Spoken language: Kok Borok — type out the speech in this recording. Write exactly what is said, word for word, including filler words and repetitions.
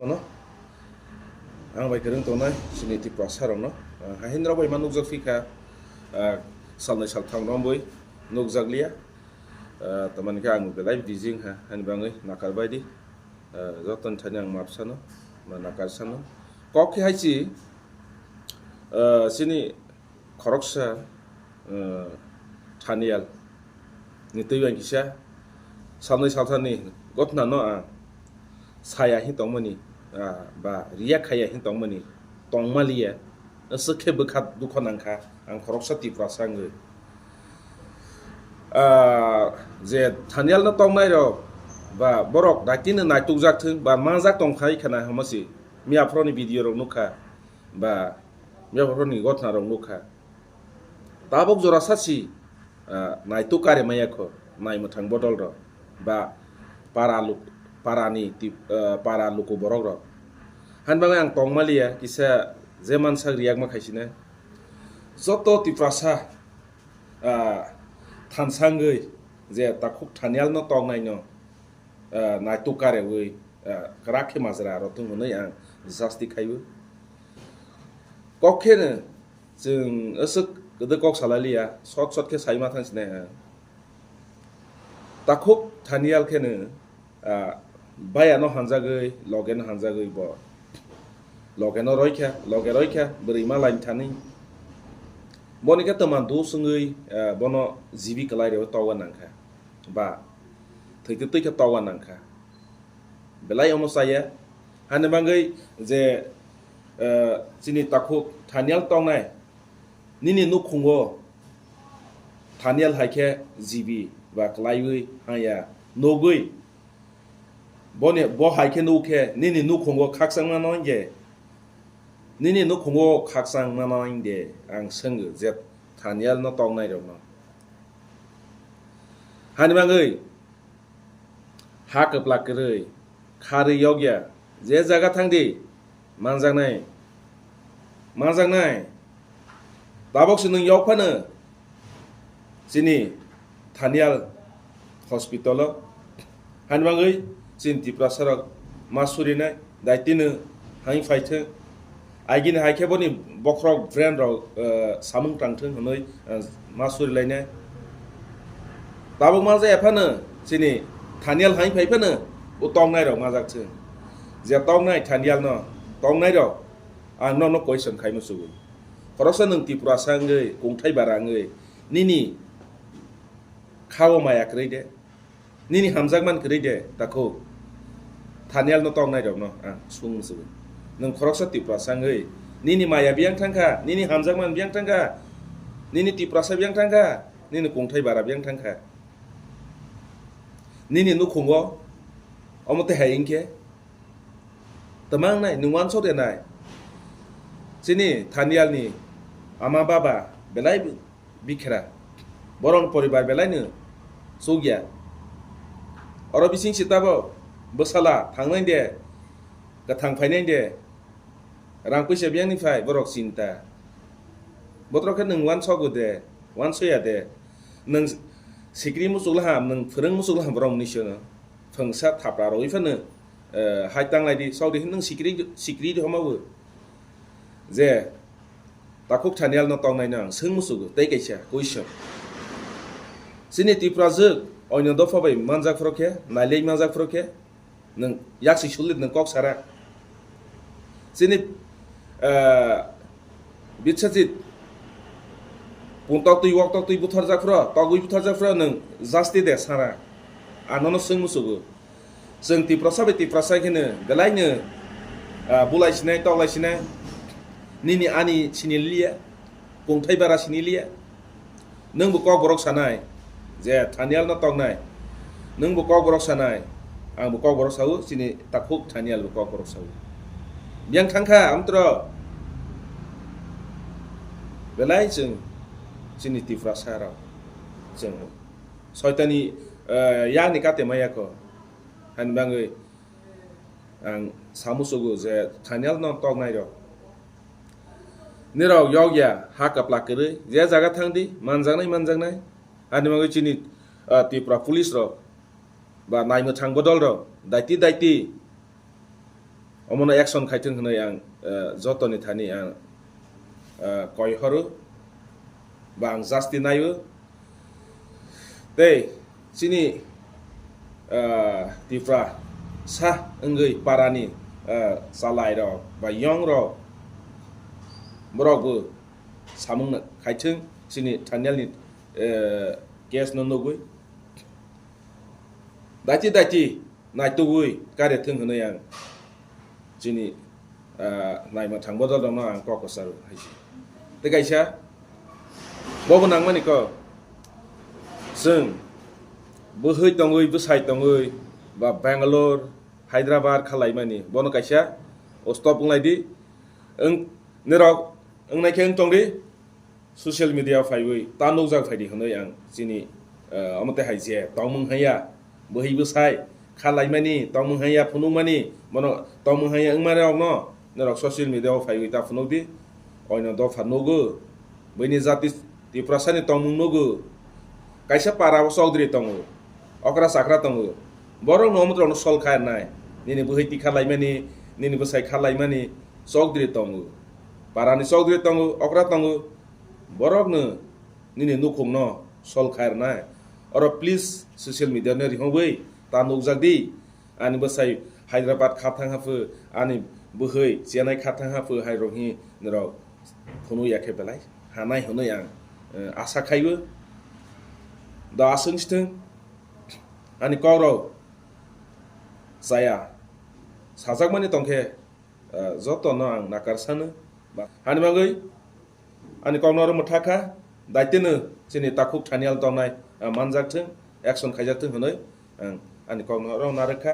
Ano, ang bai kwrwng tongnai chini Tiprasa rokno, ah, hain rok bai ma nukjak phi kha, ah, salnwi saltham romwi nukjak liya, ah, tamani khe ang belai busy wngkha, ani bagwi nakar bai di, ah, jotoni thani ang map sano, ma nakar sano. Kok khe hai chi, ah, chini khoroksa, eh, Thanial ni twi bai kisa salnwi salthani gotna no ang saya hin tongmani, ah, ba riya khaya hin tongmani tongmaliya, aswk khe bwkha dukho nangkha ang khoroksa Tiprasa wngwi. Ah, je Thanial no tongnai rok ba borok daitino naitukjak thung ba manjak tongkhai khana hamo si miyaphro ni video rok nukha ba miyaphro ni gotna rok nukha. Tabuk jora sasi, ah, naituk kare maya kho, nai mwthang bodol rok, ba para luk-, para ni tip-, ah, para luku borok rok. Han bagwi ang tongmaliya kisa je mansak riyak ma khaisina. Joto Tiprasa, ah, thansangwi je takhuk Thanial no tongnai no, ah, naituk karewi, ah, kwrak khe majra aro thung hwnwi ang jasti khaiwi. Kok khe no chwng aswk kwdwk kok salai liya, sot sot khe sai ma thang sinai ang. Takhuk Thanial khe no, ah, baya no hanjagwi, loge no hanjagwi bo. Loge no roikha, loge roikha, bwrwi ma lain thani. Boni khe twma dus wngwi, ah, bono jibi kwlai rw toga nangkha. Ba, thwitwi twi khe toga nangkha. Belai omo chaya. Hani bagwi je, eh, chini takhuk Thanial tongnai, nini nukhungo Thanial hai khe jibi ba kwlaiwi hanya nugwi, boni, bo hai khe nukhe nini nukhungo khakchangma no hwnkhe, nini nukhungo khakchangma no hwnkhe ang swngo je Thanial no tongnai rokno. Hani bagwi ha kwplak kwrwi, kharwi yokya, je jaga thangdi, manjaknai, manjaknai. Tabuk se nwng yok phano chini Thanial hospital o, hani bagwi chini Tiprasa rok ma surinai, daitino hai phaithwng. Agini hai khe boni bokhorok friend rok, eh, samung tangthwng hwnwi, eh, ma surilainai. Tabuk ma jaya phano chini Thanial hai phai phano bo tongnai rok majak thwng. Je tongnai Thanial no tongnai rok ang nono question khai musugo. Khoroksa nwng Tiprasa wngwi kungthai bara wngwi nini kha o maya kwrwi de. Nini hamjakman kwrwi de, takhuk. Thanial no tongnai rokno ang sung musugo. Nwng khoroksa Tiprasa wngwi, nini maya biyang thangkha, nini hamjakman biyang thangkha, nini Tiprasa biyang thangkha, nini kungthai bara biyang thangkha. Nini nukhungo omo tei hai wngkhe, Twmang nai, nwng uansuk de nai. Chini Thanial ni ama baba belai bi-, bikhra. Borok ni poribar belai no chukya. Oro bising sita bo bwsala thangnai de, kwthang phainai de, rang puisa biyang ni phai borok chinta. Botrok khe nwng uansogo de, uansoya de. Nwng sikri muchuk laham, nwng phwrwng muchuk laham borok ni sio no. Phwngsa thapra rogwi phano, eh, hai tanglai di, saudi hin nwng sikri, sikri di homa bo. Je, takhuk Thanial no tongnai no ang swng musugo, tei kaisa question. Chini Tiprajwk oino dopha bai manjak phoro khe, nailai manjak phoro khe, nwng yaksi sulit nwng kok sara. Chini, eh, Biswajit, pungtok twi, woktok twi butharjak phro, togwi butharjak phro, nwng jasti de sana. Ang nono swng musugo. Chwng Tiprasa bai Tiprasa kheno belai no, ah, bulai sinai, toklai sinai. Nini ani sini liya, kungthai bara sini liya. Nwng bo kok borok sanai, je Thanial no toknai. Nwng bo kok borok sanai, ang bo kok borok sao, chini takhuk Thanial bo kok borok sao. Biyang thangkha, amtro. Belai chwng, chini Tiprasa rok. Chwng soitani, eh, yakni kate maya kho. Hani bagwi ang samu sugo je Thanial no toknai rok. Nirok yokya ha kapla kwrwi, je jaga thangdi, manjaknai, manjaknai. Ani bagwi chini, ah, Tripura police rok ba naimwthang bodol rok, daiti, daiti. Omono action khaithwng hwnwi ang, eh, jotoni thani ang, eh, koi horo ba ang jasti naio. Tei chini, eh, Tiprasa wngwi parani, eh, chalairok ba yongrok borokbo samung khaithwng chini Thanialni, eh, case no nugwi. Daiti daiti naitugwi kare thwng hwnwi ang chini, ah, naima thang bodol rokno ang kok kwcharo hai se. Tei kaisa bobo nangmani kok, chwng bwhwi tongwi, bwsai tongwi ba Bangalore, Hyderabad khalaimani, bono kaisa stop wnglai di. Wng, nirok wngnai khe wng tong di. Social media o phaiwi ta nukjak phaidi hwnwi ang chini, eh, omo tei hai je tongmung haiya, bwhwi bwsai kha laimani, tongmung haiya phunukmani, bono tongmung haiya wngmani rokno norok social media o phaiwi ta phunukdi. Oino dopha nugo, buini jati Tiprasani tongmung nugo, kaisa para o chokdri tongo, okra chakra tongo, borokno omo rokno sol kha nai, nini bwhwi tikha laimani, nini bwsai kha laimani chokdri tongo, parani chokdri tongo, okra tongo, borokno nini nukhungno sol kha rwnai. Oro please social media no rihogwi ta nukjak di. Ani bwsai Hyderabad kha thang haphu, ani bwhwi Chennai kha thang haphu hai rok hi norok phunu ya khe belai hanai hwnwi ang, eh, asa khaiwi. Da aswng sithwng ani kok rok chaya sajakmani tongkhe, eh, joto no ang nakar sano. Ba-, hani bagwi ani kok no oro mwthakha, daitino chini takhuk Thanial tongnai, ah, manjak thung, action khaijak thung hwnwi ang ani kok no oro narwkha.